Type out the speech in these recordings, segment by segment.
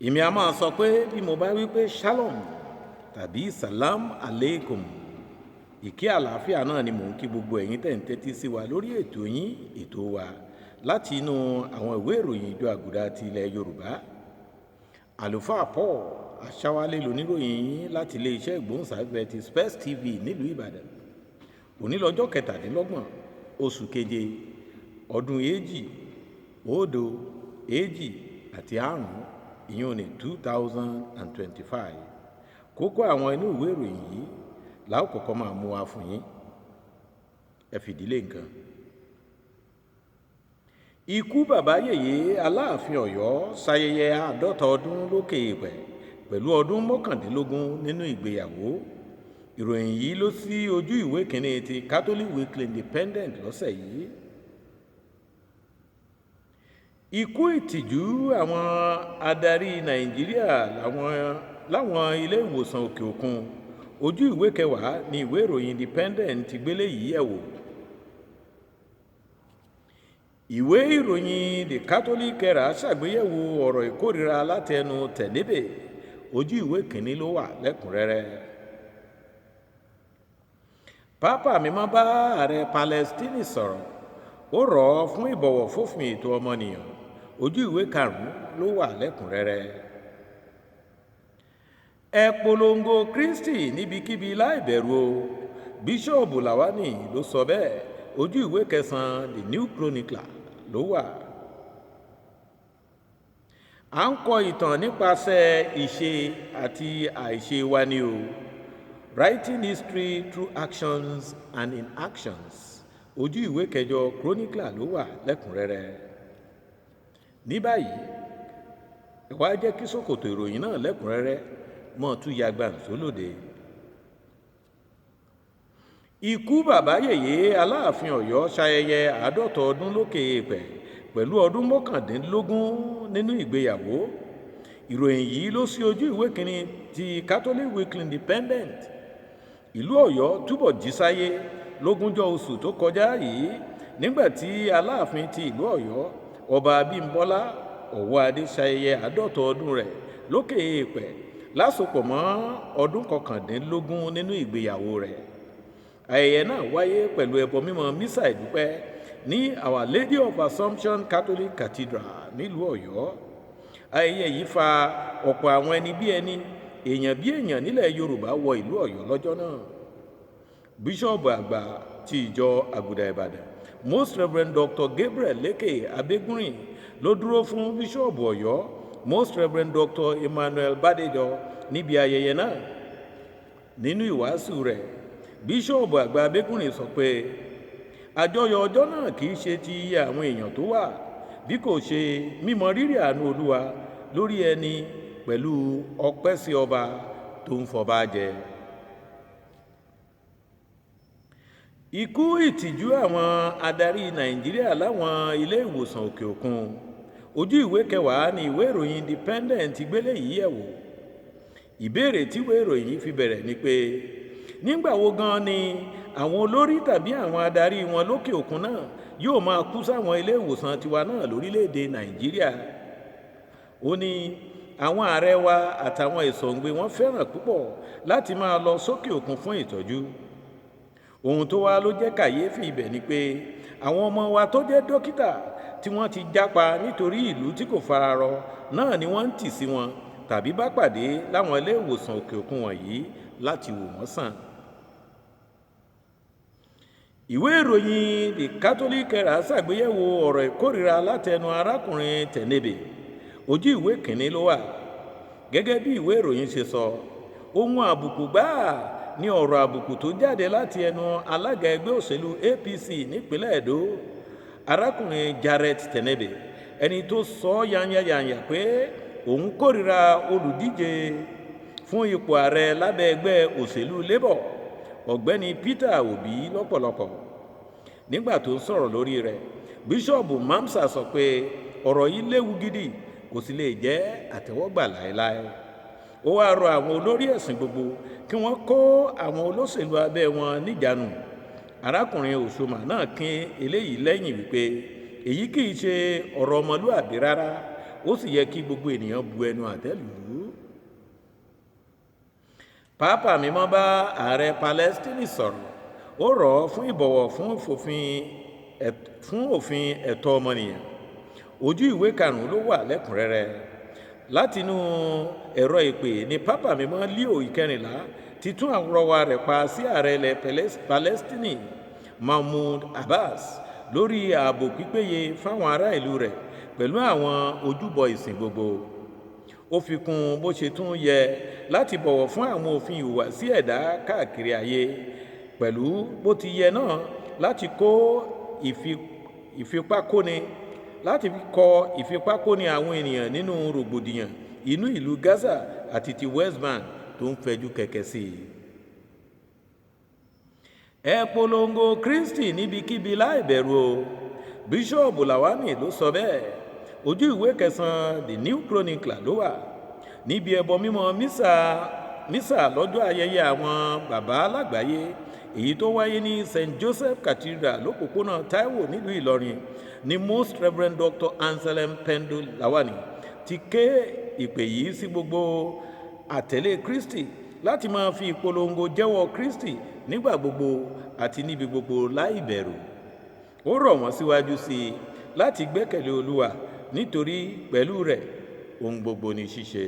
Èmi a máa sọ pé bí mo bá wí pé shalom tàbí salam aleikum, ìkí àlàáfíà náà ni mò ń kí gbogbo ẹ̀yin tẹ̀ ń tẹ́tí sí wa lórí ètò yín, ètò wa, láti inú àwọn ìwé ìròyìn Ìjọ Àgùdà ti ilẹ̀ Yorùbá. Àlùfáà Paul Aṣáwálé lóníròyìn yín láti iléeṣẹ́ ìgbóhùnsáfẹ́fẹ́ ti Space TV nílùú Ìbàdàn. Òní lọ́jọ́ 27 oṣù keje ọdún 2025, ìyún ní 2025. Kókó àwọn inú ìwé ìròyìn yìí la ó kọ́kọ́ máa mú wá fún yín. Ẹ fìdílé nǹkan. Ikú bàbá yèyé Aláàfin Ọ̀yọ́ ṣayẹyẹ 50 ọdún lókè èèpẹ̀ pẹ̀lú ọdún 19 nínú ìgbéyàwó. Ìròyìn yìí ló sí ojú ìwé kìíní ti Catholic Weekly Independent lọ́sẹ̀ yìí. Ikú ìtìjú àwọn adarí Nàìjíríà láwọn ilé ìwòsàn òkè òkun. Ojú ìwé kẹwàá ni ìwé ìròyìn Independent ti gbélé yìí yẹ̀ wò. Ìwé ìròyìn The Catholic Herald ṣàgbéyẹ̀wò ọ̀rọ̀ ìkórìíra láti ẹnu Tẹ̀nébè. Ojú ìwé kìíní ló wà lẹ́kùnrẹ́rẹ́. Pápá mímọ́ bá ààrẹ Palestine sọ̀rọ̀, ó rọ̀ ọ́ fún ìbọ̀wọ̀ fófin ètò ọmọnìyàn. Ojú ìwé 5 ló wà lẹ́kùnrẹ́rẹ́. Ẹ polongo Kristi níbikíbi láì bẹ̀rù o. Bíṣọ́ọ̀bù Làwánì ló sọ bẹ́ẹ̀. Ojú ìwé 9 The New Chronicler ló wà. À ń kọ ìtàn nípasẹ̀ ìṣe àti àìṣe wa ni o. Writing history through actions and inactions. Ojú ìwé kẹjọ Chronicler ló wà lẹ́kùnrẹ́rẹ́. Ní báyìí, ẹ wá jẹ́ kí ṣòkòtò ìròyìn náà lẹ́kùnrẹ́rẹ́ mọ́ tún ya gbàǹsó lóde. Ikú bàbá yèyé Aláàfin Ọ̀yọ́ ṣayẹyẹ 50 ọdún lókè èèpẹ̀ pẹ̀lú ọdún 19 nínú ìgbéyàwó. Ìròyìn yìí ló sí ojú ìwé kìíní ti Catholic Weekly Independent. Ìlú Ọ̀yọ́ túbọ̀ jí sáyé lógúnjọ́ oṣù tó kọjá yìí nígbà tí Aláàfin ti ìlú Ọ̀yọ́, Ọba Abímbọ́lá Ọ̀wọ́adé ṣayẹyẹ 50 ọdún rẹ̀ lókè èèpẹ̀ lásopọ̀ mọ́ ọdún 19 nínú ìgbéyàwó rẹ̀. Ayẹyẹ náà wáyé pẹ̀lú ẹbọ mímọ́ mísà ìdúpẹ́ ní Our Lady of Assumption Catholic Cathedral nílùú Ọ̀yọ́. Ayẹyẹ yìí fa ọ̀pọ̀ àwọn ẹni bí ẹni, èèyàn bí èèyàn nílẹ̀ Yorùbá wọ ìlú Ọ̀yọ́ lọ́jọ́ náà. Bíṣọ́ọ̀bù àgbà ti ìjọ Àgùdà Ìbàdàn, Most Reverend Dr. Gabriel Lékè Abégúnrìn ló dúró fún Bíṣọ́ọ̀bù Ọ̀yọ́, Most Reverend Dr. Emmanuel Bádéjọ níbi ayẹyẹ náà. Nínú ìwàásù rẹ̀, Bíṣọ́ọ̀bù àgbà Abégúnrìn sọ pé àjọyọ̀ ọjọ́ náà kì í ṣe ti iye àwọn èèyàn tó wà bí kò ṣe mímọ rírì àánú Olúwa lórí ẹni pẹ̀lú ọpẹ́ sí ọba tó ń fọba jẹ. Ikú ìtìjú àwọn adarí Nàìjíríà láwọn ilé ìwòsàn òkè òkun. Ojú ìwé kẹwàá ni ìwé ìròyìn Independent gbélé yìí yẹ̀ wò. Ìbéèrè tí ìwé ìròyìn yìí fi bẹ̀rẹ̀ ni pé nígbà wo gan ni àwọn olórí tàbí àwọn adarí wọn lókè òkun náà yóò máa kú sáwọn ilé ìwòsàn tiwa náà lórílẹ̀‐èdè Nàìjíríà. Ó ní àwọn ààrẹ wa àtàwọn ìsọ̀ǹgbé wọn fẹ́ràn púpọ̀ láti máa lọ sókè òkun fún ìtọ́jú. Ohun tó wá ló jẹ́ kàyéfì ibẹ̀ ni pé àwọn ọmọ wa tó jẹ́ dókítà tí wọ́n ti jápa nítorí ìlú tí kò fararọ náà ni wọ́n ń tì sí wọn tàbí bá pàdé láwọn ilé ìwòsàn òkè òkun wọ̀nyí láti wò wọ́n sàn. Ìwé ìròyìn The Catholic Herald ṣàgbéyẹ̀wò ọ̀rọ̀ ìkórìíra látẹnu arákùnrin Tẹ̀nébè. Ojú ìwé kìíní ló wà. Gẹ́gẹ́ bí ìwé ìròyìn ṣe sọ, ohun àbùkù gbáà ní ọ̀rọ̀ àbùkù tó jáde láti ẹnu alága ẹgbẹ́ òṣèlú APC nípínlẹ̀ Èdó, arákùnrin Jarrett Tẹ̀nébè, ẹni tó sọ yányányányá pé òun kórìíra olùdíje fún ipò ààrẹ lábẹ́ ẹgbẹ́ òṣèlú Labour, Ọ̀gbẹ́ni Peter Obi lọ́pọ̀lọpọ̀. Nígbà tó ń sọ̀rọ̀ lórí rẹ̀, Bíṣọ́ọ̀bù Mamsa sọ pé ọ̀rọ̀ yìí léwu gidi, kò sì lè jẹ́ àtẹ́wọ́gbà láéláé. Ó wáá rọ àwọn olórí ẹ̀sìn gbogbo kí wọ́n kó àwọn olóṣèlú abẹ́ wọn níjànú. Arákùnrin Òṣùmà náà kín eléyìí lẹ́yìn wípé èyí kì í ṣe ọ̀rọ̀ ọmọlúàbí rárá. Ó sì yẹ kí gbogbo ènìyàn bu ẹnu àtẹ́ lù ú. Pápá Mímọ́ bá ààrẹ Palestine sọ̀rọ̀, ó rọ̀ ọ́ fún ìbọ̀wọ̀ fún òfin ẹ̀tọ́ ọmọnìyàn. Ojú ìwé 5 ló wà lẹ́kùnrẹ́rẹ́. Látinú ẹ̀rọ ìpè ní Pápá Mímọ́ Leo XIV ti tún àrọwà rẹ̀ pa sí ààrẹ ilẹ̀ Palestine Mahmoud Abbas lórí ààbò pípéye fáwọn ará ìlú rẹ̀ pẹ̀lú àwọn ojúbọ ìsìn gbogbo. Ó fi kún bó ṣe tún yẹ láti bọ̀wọ̀ fún àwọn òfin ìhùwàsí ẹ̀dá káàkiri ayé, pẹ̀lú bó ti yẹ náà láti kó ìfipákóni láti kọ ìfipákóni àwọn ènìyàn nínú rògbòdìyàn inú ìlú Gaza àti ti West Bank tó ń fẹjú kẹ̀kẹ́ sí i. Ẹ polongo Kristi níbikíbi láì bẹ̀rù o, Bíṣọ́ọ̀bù Làwánì ló sọ bẹ́ẹ̀. Ojú ìwé 9 The New Chronicler ló wà. Níbi ẹbọ mímọ́ mísà lọ́jọ́ ayẹyẹ àwọn bàbá lágbàáyé, èyí tó wáyé ní St Joseph Cathedral lópòpónà Taiwo nílùú Ìlọrin, ní Most Reverend Dr Anselm Pendo Lawani ti ké ìpè yìí sí gbogbo àtẹ̀lé Kristi láti máa fi ìpolongo jẹ́wọ́ Kristi nígbà gbogbo àti níbi gbogbo láì bẹ̀rù. Ó rọ̀ wọ́n síwájú sí i láti gbẹ́kẹ̀lé Olúwa, nítorí pẹ̀lú rẹ̀ ohun gbogbo ní ṣíṣe.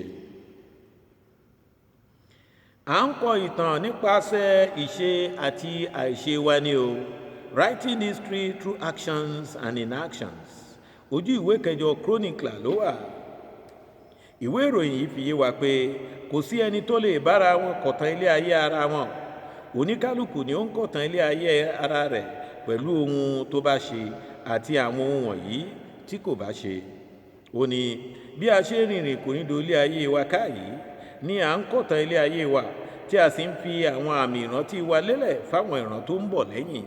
À ń kọ ìtàn nípasẹ̀ ìṣe àti àìṣe wa ni o, writing history through actions and inactions. Ojú ìwé 8 Chronicler ló wà. Ìwé ìròyìn yìí fi yé wa pé kò sí ẹni tó lè bára wọn kọ̀tàn ilé ayé ara wọn. Oníkálukú ni ó ń kọ̀tàn ilé ayé ara rẹ̀ pẹ̀lú ohun tó bá ṣe àti àwọn ohun wọ̀nyí tí kò bá ṣe. Ó ní bí a ṣe rìnrìn kòríndò ilé ayé wa káàyè ni à ń kọ̀tàn ilé ayé wa, tí a sì ń fi àwọn àmì ìrántí wa lélẹ̀ fáwọn ìran tó ń bọ̀ lẹ́yìn.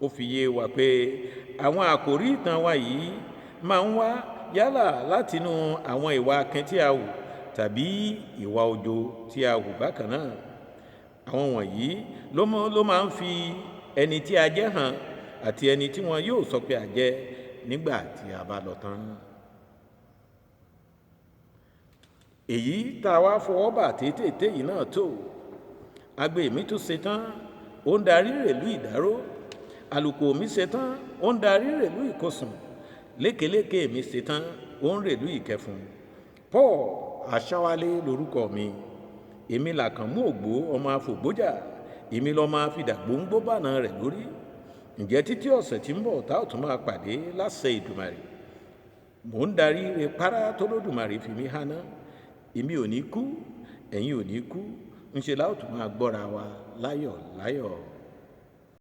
Ó fi yé wa pé àwọn àkòrí ìtàn wa yìí máa ń wá yálà látinú àwọn ìwà akin tí a hù tàbí ìwà òjò tí a hù bákan náà. Àwọn wọ̀nyí ló máa ń fi ẹni tí a jẹ́ hàn àti ẹni tí wọn yóò sọ pé a jẹ́ nígbà tí a bá lọ tán. Èyí tá a wá fọwọ́ bà tétété yìí náà tó. Agbe mi tún ṣetán, ó ń darí rèlú Ìdáró. Àlùkò mi ṣetán, ó ń darí rèlú Ìkosùn. Lékeléké mi ṣetán, ó ń rèlú Ìkẹfun. Paul Aṣáwálé lorúkọ mi. Èmi làkànmú ògbó ọmọ afògbójà. Èmi lọ́mọ afìdàgbòǹgbò bànà rẹ̀ lórí. Ǹjẹ́ títí ọ̀sẹ̀ tí ń bọ̀ tá ò tún máa pàdé láṣẹ Ìdùmarè. Mò ń darí re párá tó lódùmarè fi mí háná. Èmi ò ní kú, ẹ̀yin ò ní kú. Ńṣe la ó tún máa gbọ́ra wa láyọ̀ láyọ̀.